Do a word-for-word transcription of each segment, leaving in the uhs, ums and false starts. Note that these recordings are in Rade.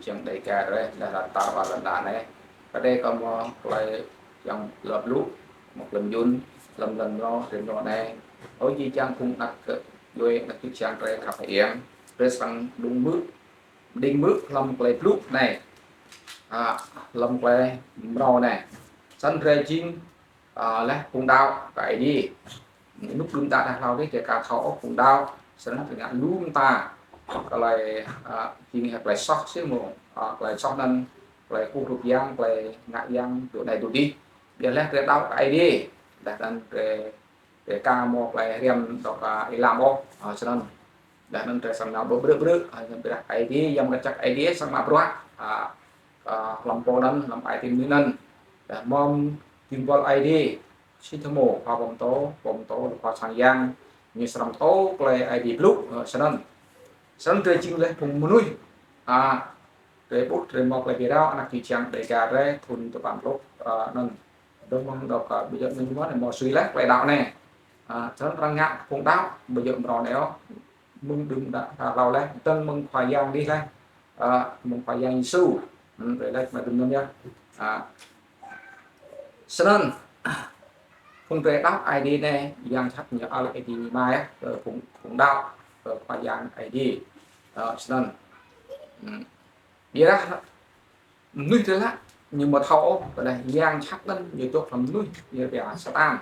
Čiăng đei ka reh, dah lăn ta ba lăn đa anei. Kơ đei kơ mâo klei yang lăp lu, mâo klei myun, lăm lăn mrâo, rim mrâo anei. Ơ jih jang phung anak kơ, djuê anak čư̆ čhiăng drei khăp hơiêng, drei srăng đŭng mư̆, đing mư̆ hlăm klei blŭ anei. A, hlăm klei mrâo anei. Snăn drei jing, a, leh phung đăo kơ Aê Diê. Ênuk đưm đă dah hlâo dih, drei ka thâo ôh phung đăo. Snăn drei ngă lu mta klei, a, jing hĕ klei soh si mơ̆, a, klei soh anăn, klei kkuh rup yang, klei ngă yang, dŏ anei dŏ dih. Ƀiădah leh drei đăo kơ Aê Diê. Dah anăn drei, drei ka mâo klei hriăm dôk, a, êlam ôh, a, snăn. Dah anăn drei srăng nao ƀơ brư̆ brư̆, a, ƀiădah Aê Diê, Yang Mngăt Jăk Aê Diê srăng mă bruă, a, a, hlăm pô anăn, hlăm ai tiê mnuih anăn. Dah mâo dĭng buăl Aê Diê, si thâo mâo, khua pô mtô, pô mtô, khua sang yang, ñu srăng mtô klei Aê Diê blŭ, ơ, snăn. Snăn drei jing leh phung mnuih, a, drei ƀuh, drei mâo klei bi rao, anak čư̆ čhiăng Dega drei, thŭn dua păn pluh, a, anăn. Dơ̆ng mơ̆ng dôk, a, ƀiădah mơ̆ng mơ̆ng mâo sui leh klei đăo anei. A, snăn arăng ngă phung đăo, ƀiădah mrâo anei ôh. Mơ̆ng đưm đă, a, hlâo leh, dơ̆ng mơ̆ng Khua Yang dih leh. A, mơ̆ng Khua Yang Yêsu. Hmm, drei lač mă dŭm anăn yơh. A, snăn, phung drei đăo Aê Diê anei, yang jhat ñu ăl Aê Diê ñu mă yơh, kơ phung, phung đăo, kơ Khua Yang Aê Diê. A, snăn. Hmm. Ƀiădah mnuih drei lĕ, ñu amâo thâo ôh, ƀiădah yang jhat anăn ñu dôk hlăm mnuih, ñu pia Satan.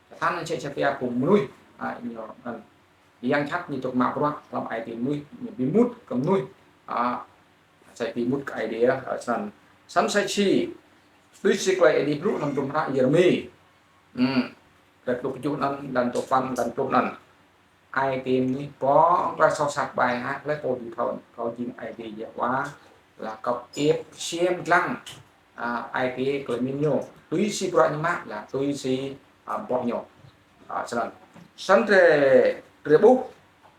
Satan anăn čĕ čĕ pia phung mnuih, a, ñu anăn. Yang jhat ñu dôk mă bruă hlăm ai tiê mnuih, ñu bi mŭt kơ mnuih, a, msĕ bi mŭt kơ Aê Diê, a, snăn. Snăn msĕ si, tui si klei Aê Diê blŭ hlăm hdruôm hră Yêrêmi. Hmm. Kdrêč pluh kjuh anăn, lăn dua păn, lăn pluh anăn. Ai tiê mnuih pŏk klei soh sat ƀai hă, hlei pô dưi thâo, kâo jing Aê Diê Yêhôwa, lač kâo iêp ksiêm dlăng, a, ai tiê klei mĭn ñu, tui si bruă ñu mă, lač tui si, a, boh ñu. A, snăn. Snăn drei, drei ƀuh,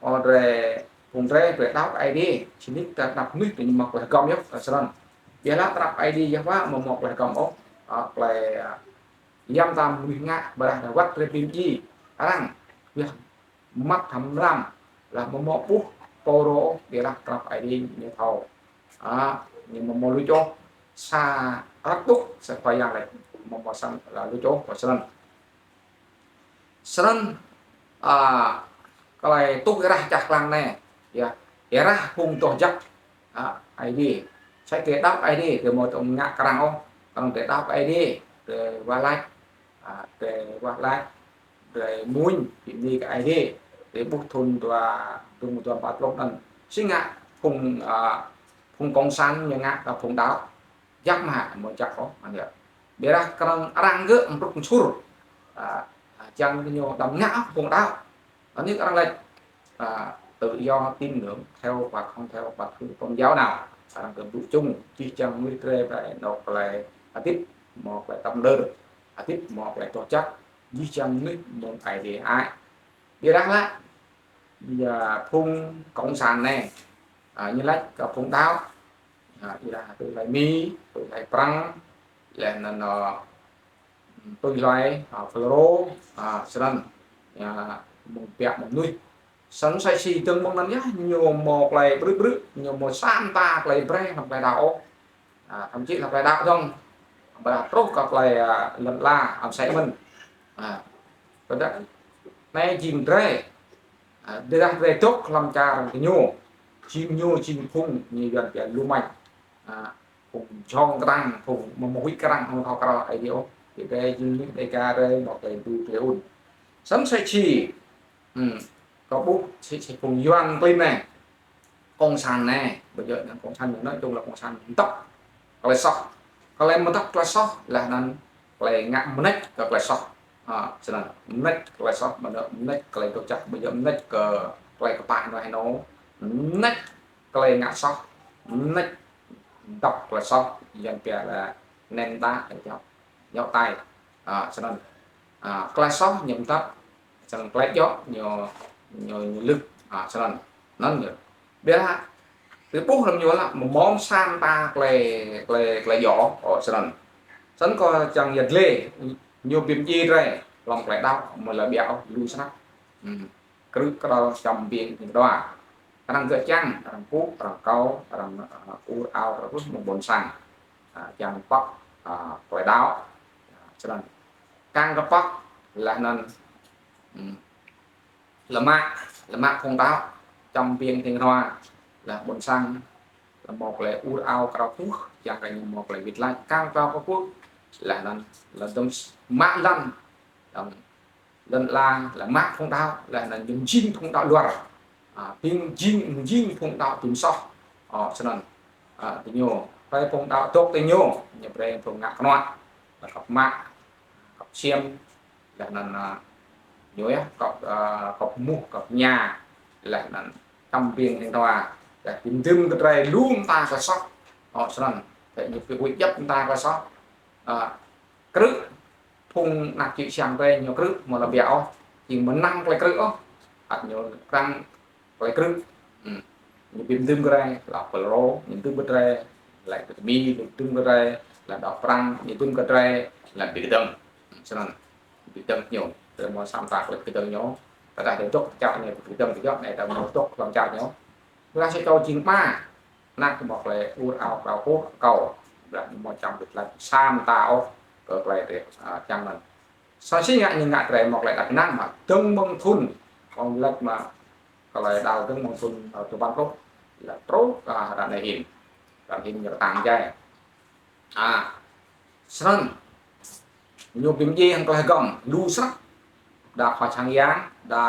ơ, drei, phung drei, drei đăo Aê Diê, sĭt nik ta anăp mnuih drei ñu mâo klei hgăm yơh, a, snăn. Ƀiădah anăp Aê Diê Yêhôwa amâo mâo klei hgăm ôh, a, klei, a, ya mta mnuih ngă, ƀiădah wăt drei bi mdjiê arăng, ƀiădah mmăt hlăm mlam, lač amâo mâo ƀuh pô rô, ƀiădah anăp Aê Diê ñu thâo. A, ñu amâo mâo luč ôh, sa arăp ƀuh, sa Khua Yang lač, amâo mâo sang lač luč ôh, kơ snăn. Snăn, a, klei tuh êrah čar klang anei, ya, êrah phung doh jăk, a, Aê Diê. Msĕ drei đăo Aê Diê, drei amâo tŭ ngă kơ arăng ôh, kơ drei đăo Aê Diê, drei wah lač, a, drei wah lač, drei mmuñ, bi mni kơ Aê Diê, drei ƀuh thŭn dua, thŭn dua păn pluh anăn. Si ngă phung, a, phung cộng sản ñu ngă kơ phung đăo. Jăk mơh, amâo jăk ôh, anăn yơh. Ƀiădah kơ arăng, arăng gơ̆ mtrŭk msur. A, a, čiăng kơ ñu đăm ngă ôh phung đăo. Anăn arăng lač, a, tự do tín ngưỡng theo hoặc không theo bất cứ tôn giáo nào. Arăng gơ̆ blŭ čung, jih jang mnuih drei brei nao klei hdĭp, mâo klei tăp mđơr. Hdĭp mâo klei doh jăk, jih jang mnuih mơ̆ng Aê Diê ai. Ƀiădah lač, ya phung cộng sản anei, a, ñu lač kơ phung đăo, a, ƀiădah tui hlue Mi, tui hlue Prăng, leh anăn, a, tui hlue, a, Fulro, a, snăn, ya, mơ̆ng biă mnuih. Snăn msĕ si dơ̆ng mơ̆ng anăn yơh, ñu mâo klei ƀrư̆ ƀrư̆, ñu mâo sa mta klei brei hlăm klei đăo ôh. A, thậm chí lač klei đăo dơ̆ng, ƀiădah truh kơ klei, a, lăn ala, a, msĕ mơ̆n. A, ƀiădah anei jing drei, a, ƀiădah drei dôk hlăm čar kơ ñu, jing ñu, jing phung, ñu Yuăn pia lu manh. A, phung jhŏng kdăng, phung amâo mâo huĭ kơ arăng, amâo thâo kral Aê Diê ôh. Drei jing mnuih Dega drei, mâo klei đru klei ŭn. Snăn msĕ si, hmm, kâo ƀuh, si, si phung Yuăn klin anei. Cộng sản anei, ƀiădah anăn cộng sản anăn, nói chung là cộng sản mdăp klei soh. Klei mdăp klei soh, leh anăn klei ngă mnêč kơ klei soh. A, snăn, mnêč klei soh, ƀiădah mnêč klei doh jăk, ƀiădah mnêč kơ klei kpă ênuah ênô, mnêč klei ngă soh, mnêč mdăp klei soh, Yuăn pia là ném đá, djŏ, djŏ tay. A, snăn. A, klei soh ñu mdăp, snăn klei djŏ ñu, ñu, ñu lưk, a, snăn. Anăn ñu. Ƀiădah, drei ƀuh hlăm ñu lač, mâo mâo sa mta klei, klei, klei djŏ, ơ, snăn. Snăn kâo čiăng yăl dliê, ñu bi mdjiê drei, hlăm klei đăo, amâo lŏ ƀiă ôh, lu snăk. Hmm. Krư̆ kđăl čăm biêng ñu dua. Arăng gơ̆ čiăng, arăng pŭ, arăng kâo, arăng, ơ, ur ao, arăng pŭ mơ̆ng ƀuôn sang. Ơ, čiăng pŏk, ơ, klei đăo. Ơ, snăn. Kăng kơ pŏk, leh anăn, hmm, lĕ mă, lĕ mă phung đăo, čăm biêng hiêng hnua, leh ƀuôn sang, lĕ mâo klei ur ao krao puh, čiăng kơ ñu mâo klei wĭt lač, kăng krao kơ puh, leh anăn, leh dơ̆ng mă lăn, dơ̆ng lăn ala, leh mă phung đăo, leh anăn ñu jing phung đăo luar. Ơ, ping jing, jing phung đăo tŭm soh. Ơ, snăn. Ơ, diñu, brei phung đăo dôk diñu, ñu brei phung ngă knuă. Leh kăp mă, kăp ksiêm, leh anăn, ơ, ñu yơh, kăp, ơ, kăp muh, kăp mñă, leh anăn čăm biêng hiêng hnua, leh bi mdưm kơ drei lu mta klei soh. Ơ, snăn. Leh ñu bi huĭ djăp mta klei soh. Ơ, krư̆, phung anak čư̆ čhiăng drei ñu krư̆, amâo lŏ ƀiă ôh, jing mnăm klei krư̆ ôh, ăt ñu krăng klei krư̆. Hmm. Ñu bi mdưm kơ drei, leh pơlro, ñu mdưm kơ drei, leh kơ tmi, ñu mdưm kơ drei, leh đăo prăng, ñu mdưm kơ drei, leh bi kdơ̆ng. Hmm, snăn, bi kdơ̆ng ñu, drei mâo sa mta klei bi kdơ̆ng ñu, tơdah drei dôk čar ñu bi kdơ̆ng kơ djŏ, anei drei mâo dôk hlăm čar ñu. Leh sa čô jing ama, anak mâo klei ur ao krao puh kâo, leh mâo čăm wĭt lač sa mta ôh, kơ klei drei, ơ, čiăng anăn. Sa si ngă ñu ngă drei mâo klei êđăp ênang mă dơ̆ng mơ̆ng thŭn, kâo lač mă klei đăo dơ̆ng mơ̆ng thŭn, ơ, dua păn pluh, leh truh, ơ, ară anei hĭn. Ară anei hĭn ñu ktang jai. Ơ, snăn. Ñu bi mdjiê hŏng klei hgăm, lu snăk. Đa khua sang yang, đa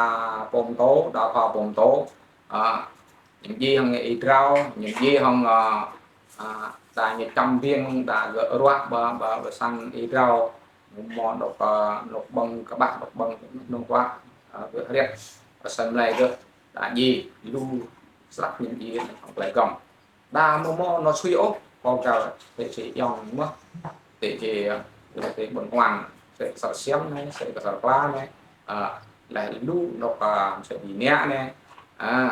pô mtô, đa khua pô mtô. Ơ, ñu mdjiê hŏng êa drao, ñu mdjiê hŏng, ơ, ơ, đa ñu čăm biêng, đa gơ̆ ruă ƀơ, ƀơ, ƀơ sang êa drao. Mâo anôk, ơ, anôk ƀơ̆ng kƀah, anôk ƀơ̆ng anôk ruă, ơ, gơ̆ hriăt, asei mlei gơ̆, đa djiê, lu snăk ñu mdjiê hŏng klei hgăm. Đa mâo mâo anôk sui ôh, kâo găl, ti si ayŏng mơh, ti si, ơ, ti ƀuôn Huang, ti Ksor Siam anei, ti Ksor Kla anei, ơ, leh lu anôk, ơ, msĕ si Niă anei, ơ,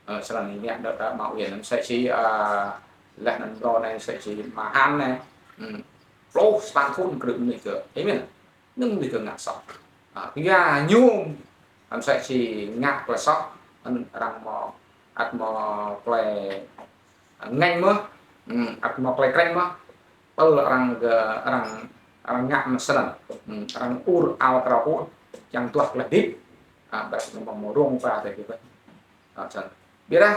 ơ, snăn Niă đa, đa mă uen, msĕ si, ơ, leh anăn mrâo anei, msĕ si Mahan anei, hmm, pluh sa thŭn krư̆ mnuih gơ̆, amen. Anăn mnuih gơ̆ ngă soh. Ơ, kyua ñu, msĕ si ngă klei soh, anăn arăng mâo, ăt mâo klei, ơ, ngêñ mơh, hmm, ăt mâo klei krêñ mơh, tơl arăng gơ̆, arăng, arăng ngă msĕ snăn, hmm, arăng ur ao krao puh, čiăng duah klei hdĭp, ơ, ƀiădah ñu mâo, mâo rông ba ti kơ ƀiădah. Ơ, snăn. Ƀiădah,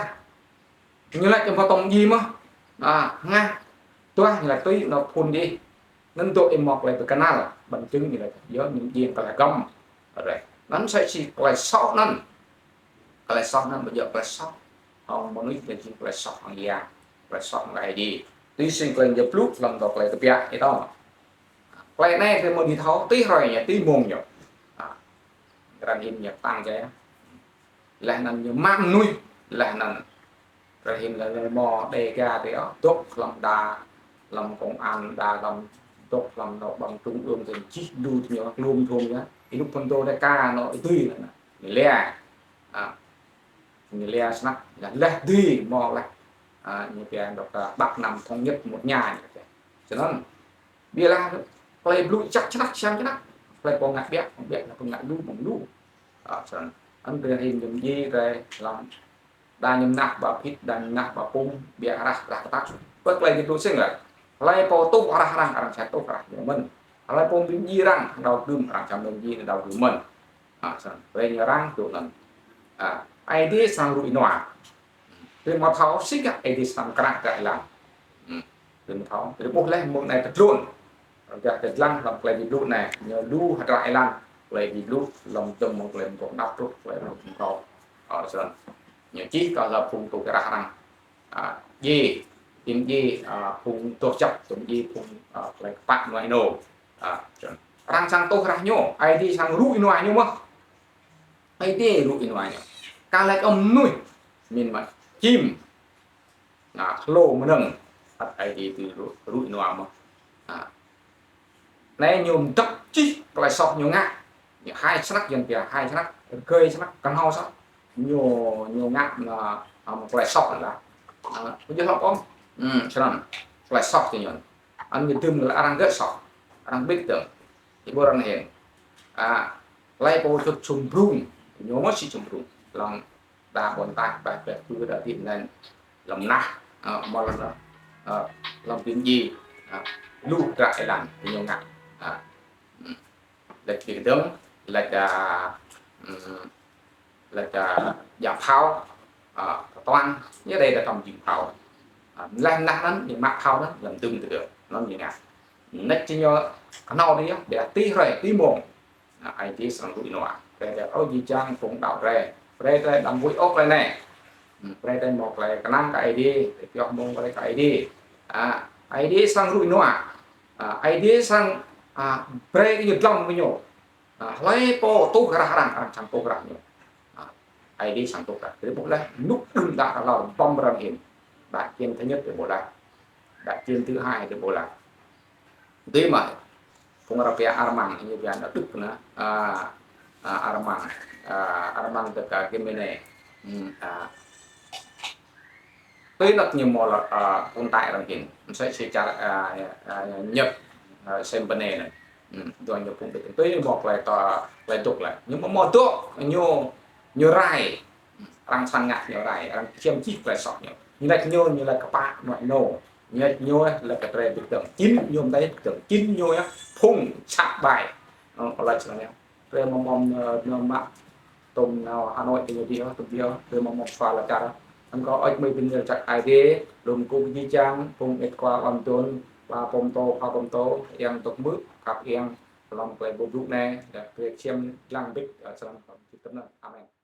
ñu lač amâo tŏng djiê mơh. Ơ, ngă. Duah ñu lač tui, anôk phŭn dih. Anăn dôk ih mâo klei bi knăl, bằng chứng ñu lač, yơh, ñu mdjiê klei hgăm. Ară. Anăn msĕ si klei soh anăn. Klei soh anăn ƀu djŏ klei soh hŏng mnuih, anăn jing klei soh hŏng Yang. Klei soh hŏng Aê Diê. Tui si klei ñu blŭ hlăm dŏ klei kbiă ih thâo. Klei anei drei mâo dưi thâo, tui hruê ñu, tui mmông ñu. Ơ, ară anei hĭn ñu ktang jai. Leh anăn ñu mă mnuih, leh anăn. Ară anei hĭn leh, leh mâo Dega drei ôh, dôk hlăm đa, hlăm công an đa, hlăm dôk hlăm anôk ƀăng trung ương drei jih lu ñu, kluôm dhuôm ñu. Ênuk phŭn dô Dega anôk êdu anăn. Ñu lia. Ơ, ñu lia snăk, leh, leh dưi mâo leh. Ơ, ñu pia dôk, ơ, Bắc Nam thống nhất một nhà ñu pia. Snăn. Ƀiădah klei blŭ jăk snăk, siam snăk. Klei pô ngă ƀiă, ƀiă, pô ngă lu, mơ̆ng lu. Ơ, snăn. Anăn drei hĭn ñu mdjiê drei hlăm. Đa ñu mnah ba phĭt, đa ñu mnah ba pŭm, ƀiă rah, rah ktak. Pơ klei ñu blŭ sĭt leh. Hlei pô tuh arah arăng, arăng čăm tuh arah ñu mơ̆n. Hlei pô bi mdjiê arăng, đăo gưm, arăng čăm bi mdjiê, đăo gưm mơ̆n. Ơ, snăn. Klei ñu arăng, tuh anăn. Ơ, Aê Diê srăng rŭ ênua. Drei mâo thâo sĭt kơ Aê Diê srăng krah êlan. Hmm. Drei mâo thâo. Drei ƀuh leh mơ̆ng anei tơ tlôn. Arăng dah tơ dlăng hlăm klei bi blŭ anei. Ñu lu hdră êlan. Klei bi blŭ hlăm dơ̆ng mơ̆ng klei mtô đăp truh klei mtô mtô. Ơ, snăn. Ñu čih kơ hlăm phung tuh arah arăng. Ơ, djiê. Bi mdjiê, ơ, phung tuh jăk, bi mdjiê phung, ơ, klei kpă mnuih ênô. Ơ, snăn. Arăng srăng tuh arah ñu. Aê Diê srăng rŭ ênua ñu mơh. Aê Diê rŭ ênua ñu. Ka lač ôh mnuih. Mĭn mă čĭm. Ơ, hlô mnơ̆ng. Ăt Aê Diê ti rŭ, rŭ ênua mơh. Ơ. Anei ñu mdăp čih klei soh ñu ngă. Ñu hai snăk, Yuăn pia hai snăk, rơgơi snăk, knhâo snăk. Ñu, ñu ngă, ơ, ơ, klei soh lah. Ơ, ƀu djŏ hlăp ôh. Hmm, snăn. Klei soh ti ñu. Anăn ñu dưm leh arăng gơ̆ soh. Arăng ƀĭt dơ̆ng. Ih ƀuh ară anei hĭn. Ơ, hlei pô čŭt čhum brŭng. Ñu mơh si čhum brŭng. Hlăm ta ƀuôn ta, ƀah ƀah pư đa ti anăn. Lăm nah, ơ, mâo lăm, ơ, lăm bi mdjiê, ơ, lu hdră êlan, ñu ngă. Ơ, lač bi kdơ̆ng, lač, ơ, lač, ơ, djă phao, ơ, ktuang, ñu dê đa tăm jing phao. Ơ, leh nah anăn, ñu mă phao anăn, lăm dŭm tơgơ̆, anăn ñu ngă. Lač ti ñu, knhâo dih, dê ti hruê, ti mông. Ơ, Aê Diê srăng lui nua. Brei drei ôh jih jang phung đăo drei. Brei drei đăm huĭ ôh klei anei. Hm, brei drei mâo klei knang kơ Aê Diê, drei pioh mông brei kơ Aê Diê. Ơ, Aê Diê srăng lui nua. Ơ, Aê Diê srăng, ơ, brei kơ ñu dlăng kơ ñu. Ơ, hlei pô tuh rah arăng, arăng srăng tuh rah ñu. Ơ, Aê Diê srăng tuh rah. Drei ƀuh leh, nuk đưm đă rlau băm răng in. Đa čin thứ nhất drei ƀuh leh. Đa čin thứ hai drei ƀuh leh. Dê mă, phung arăng pia Armang, ñu pia anăn Đức anăn, ơ, ơ, Armang, ơ, Armang dôk, ơ, Gemene. Hm, ơ. Tui anăn ñu mâo lŏ, ơ, phung Thái arăng hin. Msĕ si čar, ơ, ơ, Nhật, ơ, Sempene anăn. Hm, dua ñu phung Đức. Tui ñu mâo klei to, klei dôk leh. Ñu mâo, mâo dôk, ñu, ñu rai. Arăng srăng ngă ñu rai, arăng čiêm čih klei soh ñu. Ñu lač ñu, ñu lač kpă, ñu lač ñu. Ñu lač ñu, lač kơ drei bi kdơ̆ng. Čĭn ñu mdei bi kdơ̆ng. Čĭn ñu yơh, phung sat ƀai. Ơ, lač snăn yơh. Drei mâo mâo, ơ, ñu mă. Tôm nao Hà Nội ti ñu dih, tôm dih, drei mâo mâo sua lač čar. Anăn kâo ăt mơ̆ng bi mni lač jăk Aê Diê, lŏ kơ jih jang, phung êt khua hlăm dôn, pla pô mtô, pha pô mtô, yang dôk hmư̆, khăp yang, hlăm klei boh blŭ anei, drei čiêm dlăng mbĭt, ơ, srăng kơ jih tơnăn. Amen.